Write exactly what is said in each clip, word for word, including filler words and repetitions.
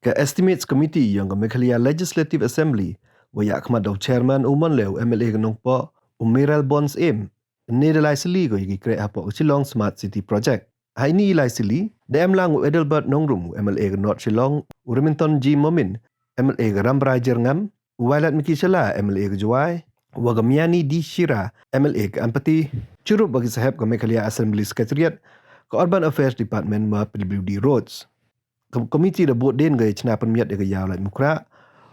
Ka Estimates Committee yong ka Meghalaya Legislative Assembly, wa yahkhmat da u Chairman u mon leh u M L A ka Nongpoh, u Mayralborn Syiem, ne da lai sylli ko ya ki kreh hapoh ka Shillong Smart City Project. Ha ini i lai sylli, da em lang u Adelbert Nongrum, u M L A ka North Shillong, u Remington G Momin, M L A ka Rambrai Jyrngam, u Wailadmiki Shylla, M L A ka Jowai, wa ka Miani D Shira, M L A ka Ampati, chirup wa ki sahep ka Meghalaya Assembly Secretariat, ka Urban Affairs Department wa P W D Roads. Ka komiti da bud dien ka ya chna pynmiat ya ka yaw Laitumkhrah,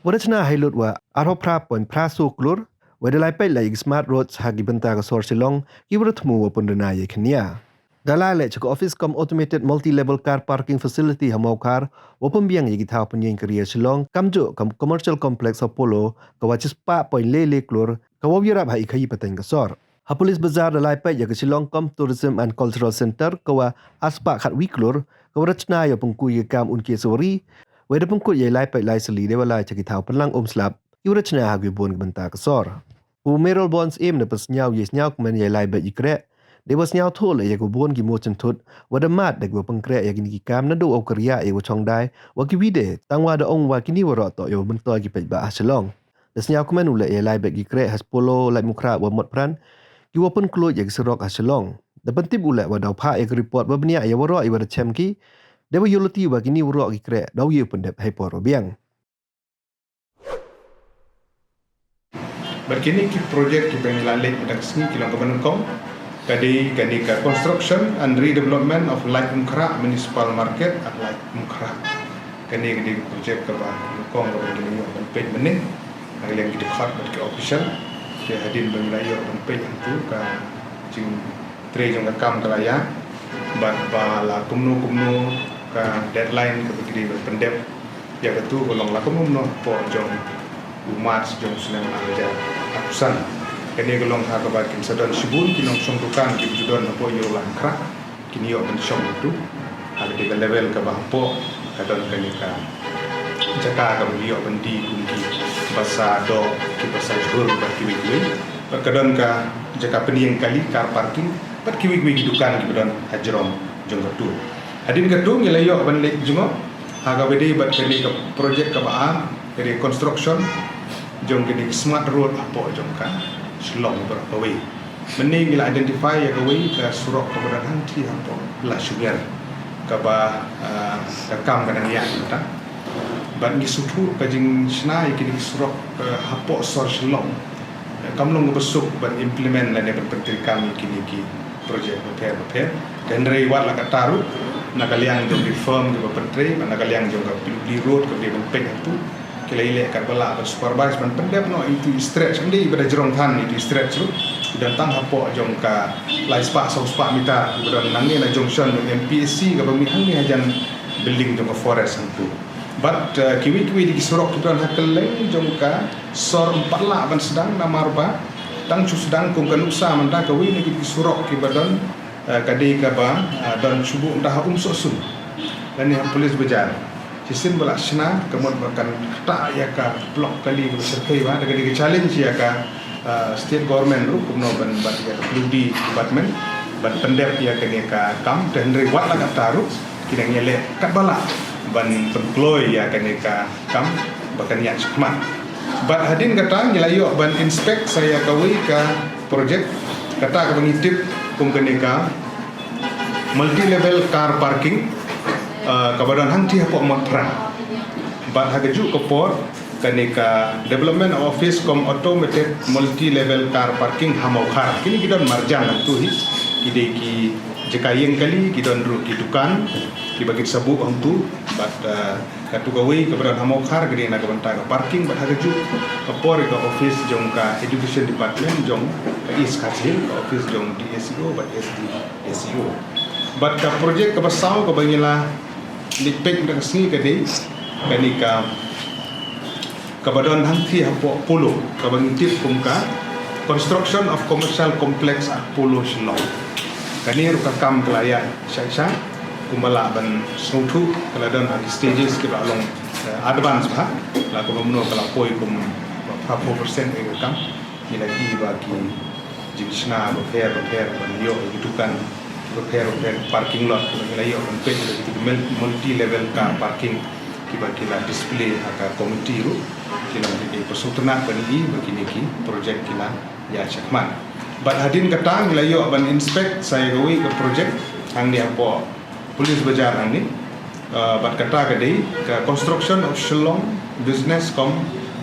wa da chna hailut wa arphew phra point phra so klur, wa da lai peit la ya ki smart roads ha ki bynta ka sor Shillong, ki wa da thmu wa pynruna ya khynnia. Da lai leh cha ka office kam Automated Multi-Level Car Parking Facility ha Mawkhar, wa pynbiang ya ki thaw pynïeng career Shillong, kamjuh kam Commercial Complex Apollo, ka wa chispah point le le klur, ka wa yarap ha i khayi pateng ka sor. Ha Police Bazar da lai peit ya ka Shillong kam Tourism and Cultural Center, ka wa arspah khatwi klur, ka wa da chna ya pynku ya ka kam un ki suwari, wa da pynkut ya lai peit lai sylli de wa lai cha ki thaw pynlang um slap, ki wa da chna ha ki bun ki bynta ka sor. U Mayralborn Syiem da pynsngew ya sngew kmen ya lai beit i kreh, de wa sngewthuh leh ya ka bun ki mo chynthut, wa da mad da ki wa pynkreh ya kini ki kam naduh wa u Kyrriah ya wa Chongdai, wa ki wi de, tang wa da ong wa kini waroh toh ya wa myntoi ki peit ba ha Shillong. Da sngew kmen u leh ya lai beit ki kreh ha Apollo, Laitumkhrah wa Motphran, ki wa pynkhlaiñ ya ki surok ha Shillong. Da pyntip u leh wa da u phah ya ki report wa bniah ya waroh ya wa da chem ki, de wa yoh luti wa kini waroh ki kreh, da u ya u pyndep ha i por wa biang. Bad kini ki projek ki ba ngi la leh mynta ka sngi ki long kaba nyngkong, ka dei kane ka Construction and Redevelopment of Laitumkhrah Municipal Market at Laitumkhrah. Kane ka dei ka projek kaba nyngkong kaba ngi la ïoh ban peit mynne na ka liang ki dkhot bad ki official. Te hadien ba ngi la ïoh ban peit hangtu ka jingtrei jong ka kam ka la ïa, bad ba la kumno kumno ka deadline kaba ki dei ban pyndep. Ïa katu ka long la kumno kumno hapoh jong u March jong u snem ar hajar arphew san. Kane ka long ha kaba kin sa don shibun ki nongshong dukan ki ba ju don hapoh ïew Laitumkhrah kin ïoh ban shong hangtu. Ha kane ka level kaba hapoh ka don kane ka jaka kaba ïoh ban die kum ki basa doh, ki basa jhur bad kiwei kiwei. Bad ka don ka jaka pynïeng kali, car parking, bad kiwei kiwei ki dukan ki ba don ha jrong jong katu. Hadien katu ngi la ïoh ban leit jngoh ha kaba dei bad kane ka projek kaba ar, ka dei construction jong kane ka smart road hapoh jong ka Shillong baroh kawei. Mynne ngi la identify ïa kawei ka surok kaba don hangtei hapoh Lashumer, kaba, ah, ka kam ka dang ïaid mynta. Bad ngi sngewthuh ka jingshna ïa kine ki surok, ah, hapoh sor Shillong, eh, kam long kaba suk ban implement lane ban pyntreikam ïa kine ki projek bapher bapher. Te hynrei wat la katta ruh, na ka liang jong ki firm kiba pyntrei, na ka liang jong ka P W D Road kaba dei ban peit hangtu, ki la ïaleh katba lah ban supervise ban pyndep noh ïa itu i stretch, ym dei iba da jrong than, ïa itu i stretch ruh. Ki don tang hapoh jong ka lai spah saw spah meter, iba don nangne na junction jong M P S C kaba mih hangne hajan building jong ka forest hangtu. Bad, eh, kiwei kiwei de ki surok kiba don ha kylleng jong ka sor ym pat lah ban sdang namar ba tang shu sdang kum ka nuksa mynta kawei na ki surok kiba don, eh, ka dei kaba, eh, don shu buh mynta ha Umsohsun lane ha Police Bazar. Shisien ba la shna, ka mut ba kan ktah ïa ka block kali kaba shyrkhei ba, da ka dei ka challenge ïa ka, ah, state government ruh kumno ban bat ïa ka P W D department ban pyndep ïa kane ka kam. Te hynrei wat la katta ruh ki dang ïaleh katba lah ban pynkloi ïa kane ka kam ba kan ïaid shakhmat. Bad hadien kata ngi la ïoh ban inspect sa ïa kawei ka project, kata kaba ngi tip kum kane ka multi level car parking, ah, kaba don hangtei hapoh Motphran. Bad ha kajuh ka por kane ka development office cum automated multi level car parking ha Mawkhar. Kine ki don marjan hangtu hi, ki dei ki jaka ïeng kali, ki don ruh ki dukan kiba kin sa buh hangtu. Bad, ah, katu kawei kaba don ha Mawkhar ka dei na ka bynta ka parking, bad ha kajuh ka por ka office jong ka education department jong ka East Khasi Hills, ka office jong D S E O bad S D S E O. Bad ka project kaba saw kaba ngi la leit peit mynta ka sngi ka dei kane ka kaba don hangtei hapoh Apollo, kaba ngi tip kum ka Construction of Commercial Complex at Apollo Shillong. Kane ruh ka kam ka la ïaid shai shai, kumba lah ban sngewthuh ka la don ha ki stages kiba long, eh, advance bha, la kumno kumno ka la poi kum ba phra phew percent ïa ka kam. Ngi la ïohi ba ki jingshna bapher bapher ban ïoh ïa ki dukan bapher bapher, parking lot ba ngi la ïoh ban peit ïa ki multi level car parking. ba ki la display ha ka committee ruh, ki la ki pyrshah tynat ban i ba kine ki project ki la ïa shakmat. Bad hadien kata ngi la ïoh ban inspect sa ïa kawei ka project hangne hapoh Police Bazar hangne. Uh, bad kata ka dei ka construction of Shillong Business cum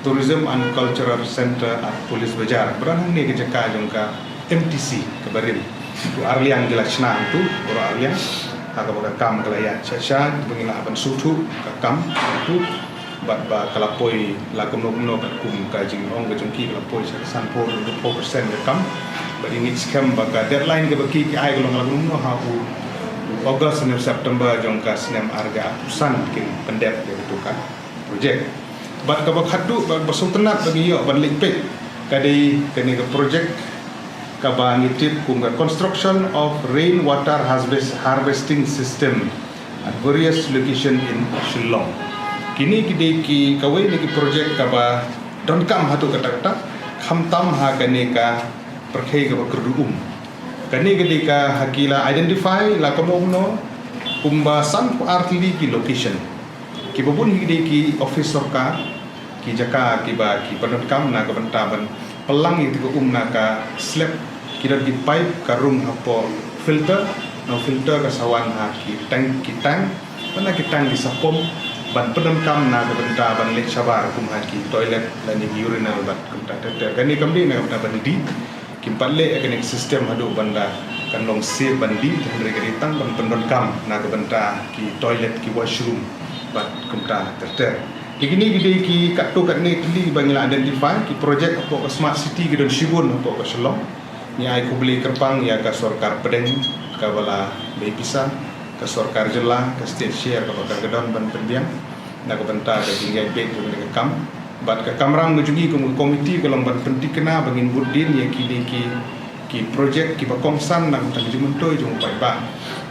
Tourism and Cultural Centre at Police Bazar. Bad hangne ka jaka jong ka M T C ka barim. Tu arliang ki la shna tu, ura arliang. Ha kaba ka kam ka la ïa sha sha, tu ngi la ban suthu ka kam tu. Bad ba ka la poi la kumno kumno bad kum ka jingong ka jong ki ka la poi sha ka sanphew, dua phew percent ka kam. Bad ngi skhem ba ka deadline kaba ki ki ai ka long la kumno ha u August ne September jong ka snem ar hajar arphew san kin pyndep ïa katu ka project. Bad kaba khadduh ba, ba sngewtynnat ba ngi ïoh ban leit peit ka dei kane ka project kaba ngi tip kum ka construction of rain water harvest, harvesting system at various location in Shillong. Kine ki dei ki kawei na ki project kaba donkam haduh katta katta, khamtam ha kane ka pyrthei kaba kyrduh um. Kane ka dei ka ha ki la identify la kumno kumno kumba sanphew ar tylli ki location. Kiba bun hi ki dei ki office sorkar, ki jaka kiba ki pyndonkam na ka bynta ban pynlang ïa ka um na ka slab, ki don ki pipe ka rung hapoh filter, na filter ka sa wan ha ki tank, ki tank, bad na ki tank ki sa pump ban pyndonkam na ka bynta ban leit shabar kum ha ki toilet lane ki urinal bad kumta ter ter. Kane kam dei na ka bynta ban dih, kim pat leh ïa kane ka system haduh ban da kan long safe ban dih, te hynrei ka dei tang ban pyndonkam na ka bynta ki toilet, ki washroom bad kumta ter ter. Te kine ki dei ki katto katne tylli ba ngi la identify ki project hapoh ka smart city ki don shibun hapoh ka Shillong. Ngi ai khublei kyrpang ïa ka sorkar pdeng kaba la bei pisa, ka sorkar jylla, ka state share kaba ka don ban pynbiang na ka bynta ka jingïaid beit jong kane ka kam. Bad ka kamram ka jong ngi kum ka komiti ka long ban pynthikna ba ngin bud dien ïa kine ki, ki project kiba kongsan na ka bynta ka jingmyntoi jong u paidbah,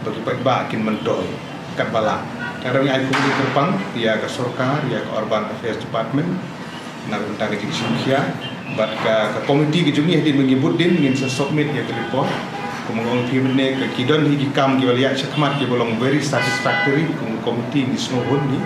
ba ki paidbah kin myntoi katba lah. Te ngi ai khublei kyrpang ïa ka sorkar, ïa ka Urban Affairs Department na ka bynta ka jingshim khia. Bad ka, ka komiti ka jong ngi hadien ba ngi bud dien ngin sa submit ïa ka report. Kumba ong phi mynne ka ki don hi ki kam kiba la ïa shakmat kiba long very satisfactory, kum ka komiti ngi sngewhun hi.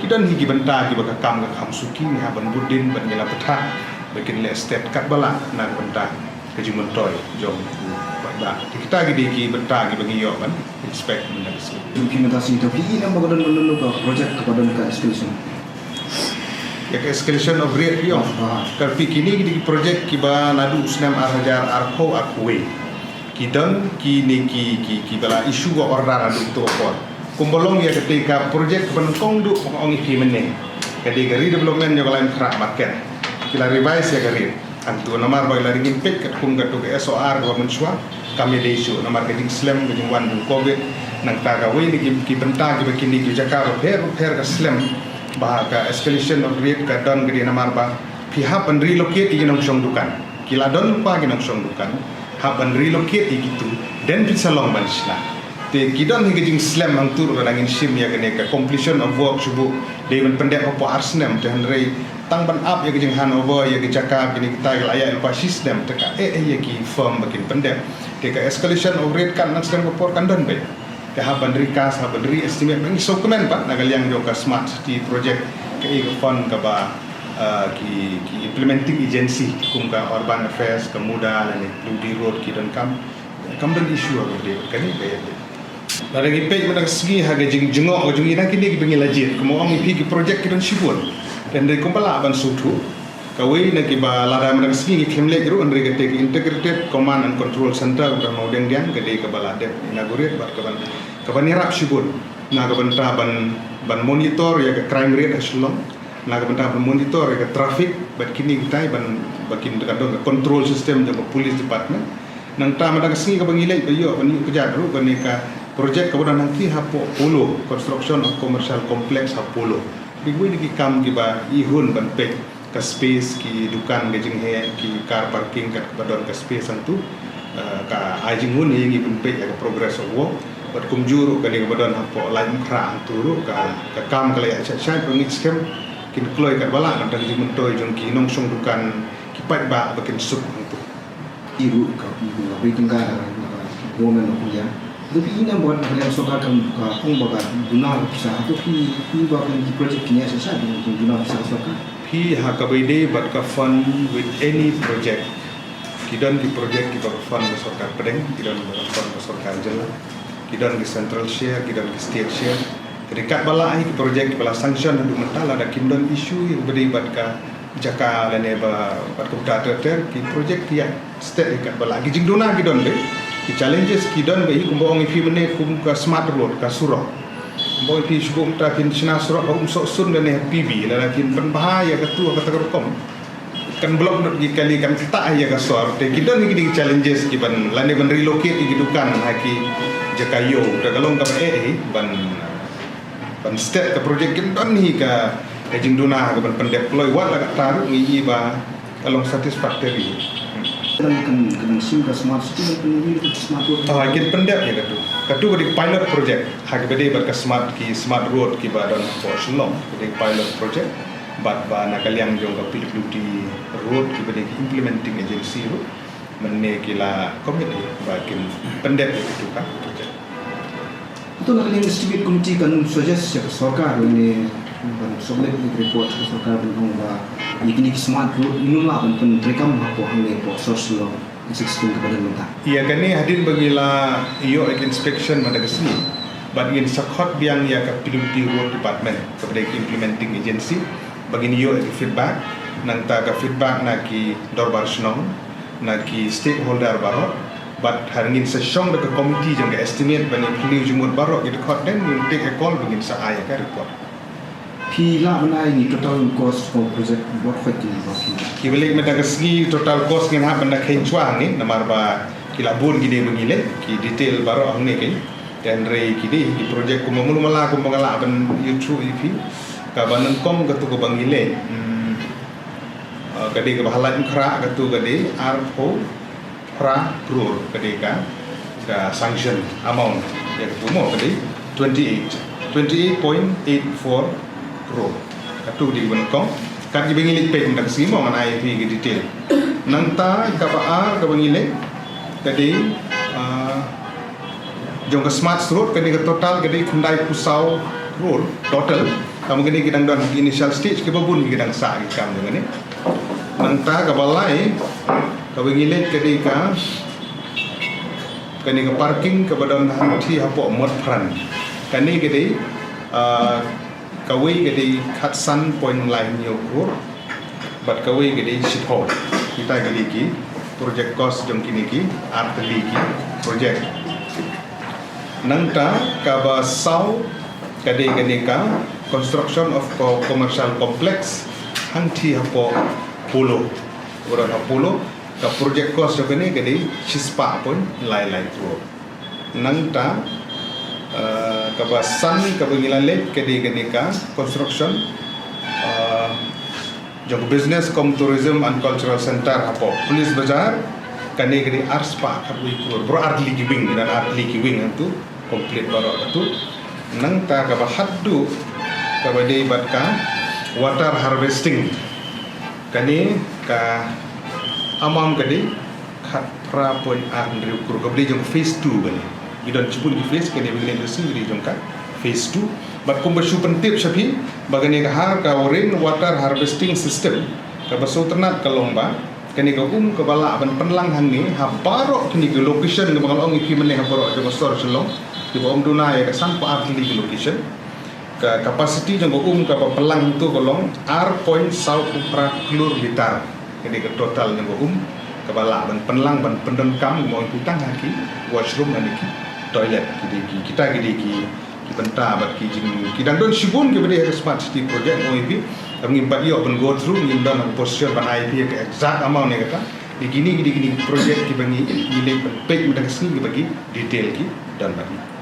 Ki don hi ki bynta kiba ka kam ka kham suki, ngi hap ban bud dien bad ngi la pyrta ba kin leh step katba lah na ka bynta ka jingmyntoi jong u paidbah. Te kita ki dei ki bynta kiba ngi ïoh ban inspect mynta ka sngi. Implementation to ki ina ba ka don, don, don ka project kaba don ka escalation. Ïa ka escalation of rate ïoh. Ah. Ka phi kine ki dei ki project kiba naduh u snem ar hajar arphew arphew wei. Ki don kine ki, ki, kiba la issue ka order naduh tu ka por. Kumba long ïa kata ka project ba nyngkong duh ong ïa phi mynne. Ka dei ka redevelopment jong ka Laitumkhrah market. Ki la revise ïa ka rate. Hangtu namar ba la ring peit katkum katu ka S O R kaba mynshuwa kam ïadei shuh namar ka jingslem ka jingwan jong covid. Nangta kawei na ki, ki bynta kiba kine ki jaka bapher bapher ka slem ba ka escalation of rate ka don ka dei namar ba phi hap ban relocate ïa ki nongshong dukan. Ki la don lypa ki nongshong dukan, hap ban relocate ïa kitu, then phin sa long ban shna. Te ki don hi ka jingslem hangtu ruh, lada ngin shim ïa kane ka completion of work shuh, dei ban pyndep hapoh ar snem, te hynrei tang ban ap ïa ka jinghandover ïa ka jaka kine kita ki la ïaid lypa shi snem, te ka eh eh ïa ki firm ba kin pyndep. Te ka escalation of rate kan nang snem ka por kan don beit. Te hap ban recast, hap ban re-estimate, ban sngewkmen pat na ka liang jong ka Smart City Project, kaei ka fund kaba, uh, ki, ki implementing agency kum ka Urban Affairs, ka MUDA lane Blue Day Road ki donkam. Kam don issue ha kaba dei kane ka ïa. Lada ngi peit mynta ka sngi ha ka jingjngoh ka jong ngi na kine kiba ngi la jied, kumba ong ïa phi ki project ki don shibun. Te hynrei kumba lah ban sngewthuh, kawei na kiba lada mynta ka sngi ngi khlem leit ruh, hynrei kata ka Integrated Command and Control Centre kaba don ha Mawdiangdiang ka dei kaba la dep inaugurate bad kaban, kaban ïarap shibun na ka bynta ban, ban monitor ïa ka crime rate ha Shillong. Na ka bynta ban monitor ïa ka traffic bad kine kitai ban, ba kin kan don ka control system jong ka police department. Nangta mynta ka sngi kaba ngi leit ba ïoh ban ïoh kjat ruh kane ka project kaba don hangtei hapoh Polo, construction of commercial complex ha Polo. Dei kawei na ki kam kiba i hun ban peit ka space, ki dukan, ka jingheh, ki car parking, kat kaba don ka space hangtu. Eh, ka ai jinghun ïa ngi ban peit ïa ka progress of work. Bad kumjuh ruh kane kaba don hapoh Laitumkhrah hangtu ruh ka, ka kam ka la ïa shah shah, ba ngi skhem kin kloi katba lah na ka bynta ka jingmyntoi jong ki nongshong dukan, ki paidbah ba kin suk hangtu. Ïa ruh ka, ka, ka, ka, ka government of India. Te phi i na bad ka sorkar ka ong ba ka duna ka pisa, to phi i ba ka project kine sa sa duna ka pisa sorkar. Phi ha kaba ïadei bad ka fund with any project. Ki don ki project kiba ka fund ka sorkar pdeng, ki don kiba ka fund ka sorkar jylla. Ki don ki central share, ki don ki state share. Te katba la ai ki project kiba la sanction haduh mynta lada kim don issue ïa kaba ïadei bad ka jaka lane ba bad kumta ter ter ki project ki ïa step ïa katba la ki jingduna ki don de. Ki challenges ki don ba i kumba ong i phi mynne kum ka smart road ka surok. Kumba ong i phi shu kumta phin shna surok ba um sok sun lane P B lane phin pynbha ïa katu kata ka rukom. Kan block not ki kali kan ktah ïa ka sor. Te ki don ki ding challenges ki ban lane ban relocate ki dukan ha ki jaka ïew. Te ka long kaba eh hi ban ban step ka project kin don hi ka ka jingduna ka ban pyndep kloi wat la ka taruh ngi i ba ka long satisfactory. Kan kan kan sim ka smart city kan pynwi ka smart road. Ah, kin pyndep ïa katu. Katu ka dei pilot project. Ha ki ba dei bad ka smart ki smart road ki ba don ha Shillong. Ka dei pilot project. Bad ba na ka liang jong ka P W D road ki ba dei ki implementing agency road. Mynne ki la commit ba kin pyndep ïa katu ka project. Ito na ka liang estimate committee kan suggest ïa ka sorkar ne ban submit ïa ka report ka sorkar ban ong ba ïa kine ki smart road ino la ban pyntrei kam hapoh hangne hapoh sor Shillong. Existing ka badan mynta. Ïa kane hadien ba ngi la ïoh ïa ka inspection mynta ka sngi bad ngin sa khot biang ïa ka P W D Road Department kaba dei ka implementing agency ba ngin ïoh ïa ka feedback nangta ka feedback na ki dorbar shnong na ki stakeholder baroh. Bad ha ngin sa shong da ka committee jong ka estimate ba ngin pynlong jingmut baroh ki dkhot then we'll take a call ba ngin sa ai ka report. Phi lah ban ai ni total cost for project bad khoi ki ba phi. Ki ba leh mynta ka sngi total cost ngin hap ban da khein chwa ni namar ba ki la bun ki dei ba ngi leh ki detail baroh hangne ki. Then re ki dei ki project kumba mulu mala kumba nga lah ban ïathuh ïa phi. Ka ba nyngkong katu ka ba ngi leh. Hmm. Ah, ka dei ka ba halai mkhra katu ka dei arphew phra crore ka dei ka ka sanction amount ïa katu mo ka dei twenty eight, twenty eight point eight four crore. Katu ka dei ka ba nyngkong. Kat ki ba ngi leh pek nda ka sngi mo ngan ai phi ka detail. Nangta ka ba ar ka ba ngi leh ka dei ah, jong ka smart road ka dei ka total ka dei khyndai phew saw crore total. Kam ka dei ki dang don ha ki initial stage ki ba bun ki dang sah ki kam jong ka dei. Nangta ka ba lai ka ba ngi leh ka dei ka ka dei ka parking ka ba don ha thi hapoh Motphran. Ka dei ka dei ah, kawei ka dei khatsan point lai hynñiew crore bad kawei ka dei shiphew. Kita ka dei ki project cost jong kine ki artylli ki project. Nangta ka ba saw ka dei ka dei ka construction of co- commercial complex hangthie hapoh Polo. Urat ha Polo ka project cost jong kane ka dei shispah point lai lai crore. Nangta ah, ka ba san ka ba ngi la leh ka dei ka dei ka construction ah, jong business cum tourism and cultural center hapoh Police Bazar. Ka dei ka dei arspah khatwei crore. Bro artylli ki wing dan artylli ki wing hangtu complete baroh katu. Nangta ka ba haduh ka ba dei bad ka water harvesting. Ka dei ka amount ka dei khatphra point ar hynriew crore ka ba dei jong phase two ka dei. Ki don shibun ki phase ka dei ba ngi leh ka dei jong ka phase two. Bad kumba shu pyntip sha phi ba ka dei ka har ka rain water harvesting system ka ba shu tyrnat ka long ba ka dei ka um ka ba lah ban pynlang hangne ha baroh kine ki location ka ba nga la ong ïa phi mynne ha baroh jong ka sor Shillong. Ki ba ong duna ïa ka san phew artylli ki location. Ka capacity jong ka um ka ba pynlang tu ka long ar point saw phew phra klur litar. Ka dei ka total jong ka um ka ba lah ban pynlang ban pyndonkam ka ba ong putang ha ki washroom lane ki toilet ki dei ki kita ki dei ki ki bynta bad ki jing ki dang don shibun ki ba dei ha ka smart city project ong ïa phi. Kam ngim pat ïoh ban go through ngim don ha ka position ban ai phi ka exact amount ïa kata. Ki kine ki dei kine project ki ba ngi ngi leh ban peit mynta ka sngi ki ba ki detail ki don bad ngi.